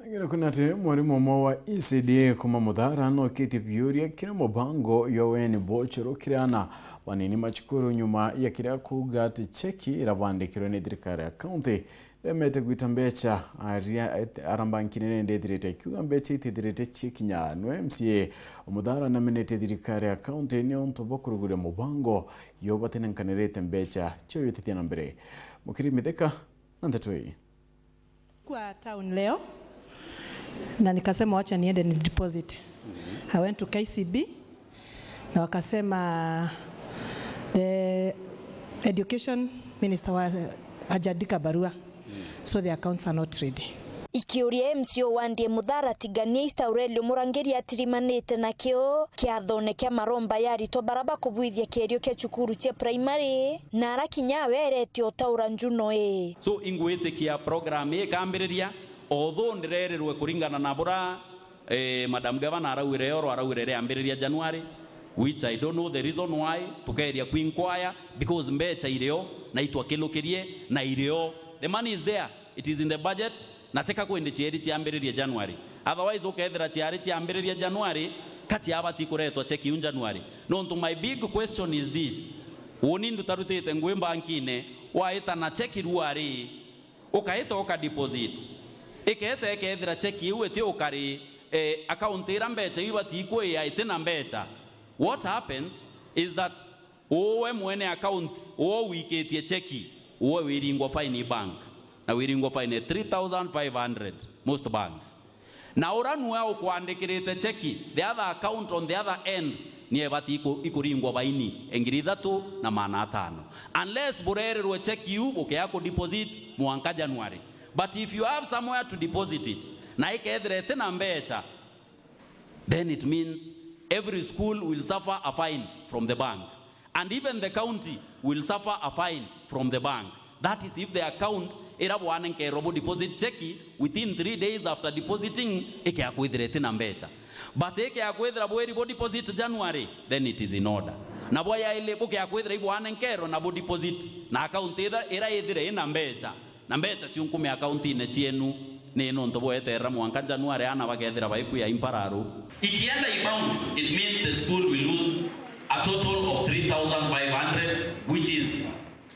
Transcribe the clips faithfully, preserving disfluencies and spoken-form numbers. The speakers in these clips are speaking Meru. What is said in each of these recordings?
Ngero kuna ati mwarimu umwe wa E C D A kuma Muthara nokitie biuria kiri mubango jwa weni bochoro kiri ana banini ma cukuru nyuma ya kiria kuuga ati cheki irabandikirwe ni thirikari ya kaunti iremete gwita mbecha. Aria aramba nkinene ndethirite akiuga mbecha itithirite cikinya. Nwe M C A Muthara namenete thirikari ya kaunti ni untu bwa kuruguria mubango yo batenenkanirite mbecha cio yutithia na mbere. Mukiri Mitheka na ndeto ii. Kwa town leo, na nikasema, "Wacha niende ni deposit." I went to K C B, na wakasema the education minister wa, hajaandika barua, so the accounts are not ready. Ikiuria M C A wa Ndie Muthara Tigania East Aurelio Murangiri atirimanite nakio kiathone kia maromba ya aritwa bara bakubwithia kierio kia cukuru cia primary, na ara kinya awe erete utaura njuno ii. So, ingwitikia program ii ikambiriria, although ndirerirwe kuringana na bura, eh, Madam Governor araugire yoro, araugire iriambiriria January, which I don't know the reason why, tukeeria ku inquire, because mbecha irio, na itwakilukirie, na irio. The money is there, it is in the budget, na tika kwindi cieri ciambiririe January. Otherwise, ukethira ciari ciambiririe January, ka ciabati kuretwa cheki iu January. Nontu my big question is this, uuni ndutarutite ngui mbankine, waita na cheki ruari, ukaita uka deposit. Iketa ikethira cheki iu iti ukari, eh, account ira mbecha iu ibati kuia iti na mbecha. What happens is that uwe mwene account, uwe wikitie cheki, uwe wiringwa fine i bank, na wiringwa fine three thousand five hundred, most banks. Na ura nue ukwandikirite cheki, the other account on the other end, ni ebati iku-, ikuringwa baini e ngiri ithatu na maana atano. Unless burerirwe cheki iu bukea ku deposit mwanka January. But if you have somewhere to deposit it, na ikethira iti na mbecha, then it means every school will suffer a fine from the bank. And even the county will suffer a fine from the bank. That is if the account ira bwanenkerwa bu deposit cheki within three days after depositing ikea kwithira iti na mbecha. But ikea kwithira bwiri bu deposit January, then it is in order. Na bwa yaili bukea kwithira ibwanenkerwa na bu deposit na account ira, ira ithire ina mbecha. Na mbecha ciu nkume akauntiine cienu, ni nontu bweterera mwanka January aana bakeethira baikuya impararu. Ikienda i bounce, it means the school will lose a total of three thousand five hundred, which is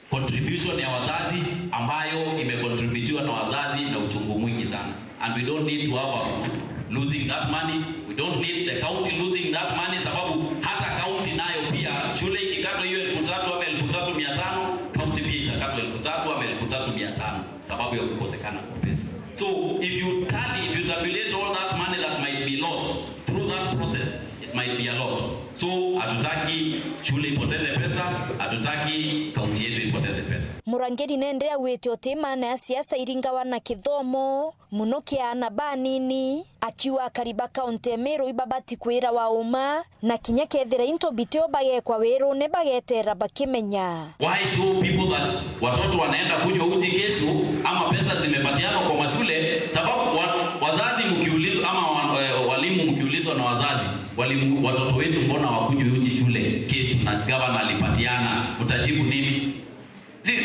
contribution ya wazazi ambayo imecontributiwa na wazazi na uchungu mwingi sana. And we don't need to have our schools losing that money. We don't need the county losing that money, sababu hata county nayo pia, shule ikikatwa hiyo elfu tatu ama elfu tatu mia tano, county pia itakatwa elfu tatu ama elfu tatu mia tano sababu ya kukosekana kwa pesa. So if you tally, if you tabulate all that money that might be lost through that process, it might be a lot. So hatutaki shule ipoteze pesa, hatutaki county yetu ipoteze pesa. Murangiri nende augite uti maana ya siasa iringawa na kithomo, muno kia aana banini, akiuga akari ba kaunti ya Meru ibabati kwirawa uma, na kinya kethira into bitio bagekwa wirune bagetera bakimenya. Why show people that watoto wanaenda kunywa uji kesho ama pesa zimepatianwa kwa mashule? Sababu wa, wazazi mkiulizwa ama wa, eh, walimu mkiulizwa na wazazi, "Walimu, watoto wetu mbona wakunywe uji shule kesho na gavana alipatiana?" Mtajibu nini? See,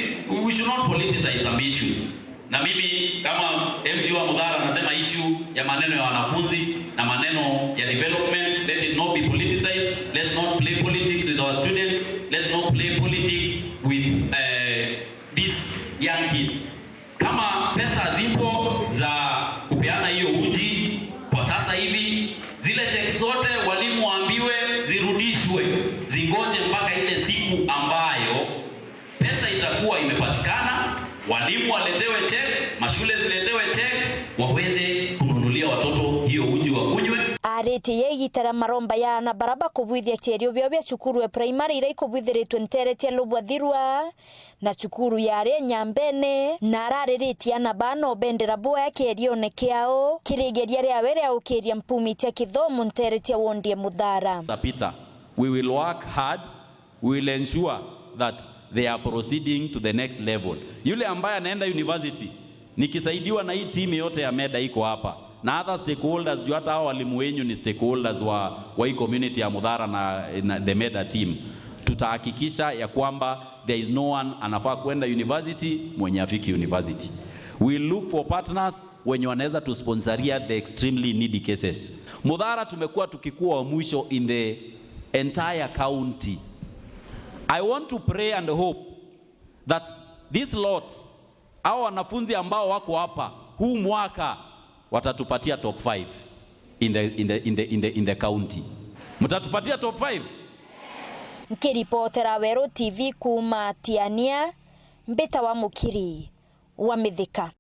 we should not politicize some issues. Na mimi kama M C A wa Muthara nasema issue ya maneno ya wanafunzi na maneno ya development, let it not be politicized. Let's not play politics with our students. Let's not play politics with, eh, these young kids. Kama pesa zipo za kupeana hiyo uji kwa sasa hivi, zile checks zote walimu waambiwe zirudishwe, zingoje mpaka ile siku ambayo pesa itakuwa imepatikana, walimu waletewe check, mashule ziletewe check, waweze kununulia watoto hiyo uji wakunywe. Aritie ye igita ria maromba ya aana bara bakubwithia cierio biao bia cukuru e primary iria ikubwithiritwe nteere cia Lubwathirwa na cukuru ya aria Nyambene, na arariritie aana baa no bendera bwaya kierione kiao kirigeria riawe ria ukiria mpumi cia kithomo nteere cia wondi e Muthara. Peter, we will work hard. We will ensure that they are proceeding to the next level. Yule ambaye anaenda university, nikisaidiwa na hii team yote ya MEDA iko hapa, na other stakeholders, juu hata hao walimu wenyu ni stakeholders wa, wa hii community ya Muthara na, na the MEDA team, tutahakikisha ya kwamba there is no one anafaa kwenda university mwenye afiki university. We look for partners wenye wanaweza tusponsoria the extremely needy cases. Muthara tumekuwa tukikuwa wa mwisho in the entire county. I want to pray and hope that this lot, hao wanafunzi ambao wako hapa huu mwaka, watatupatia top five in the, in the, in the, in the, in the county. Mtatupatia top five? Nkiripotera Weru T V kuuma Tiania, mbita wa Mukiri wa Mithika.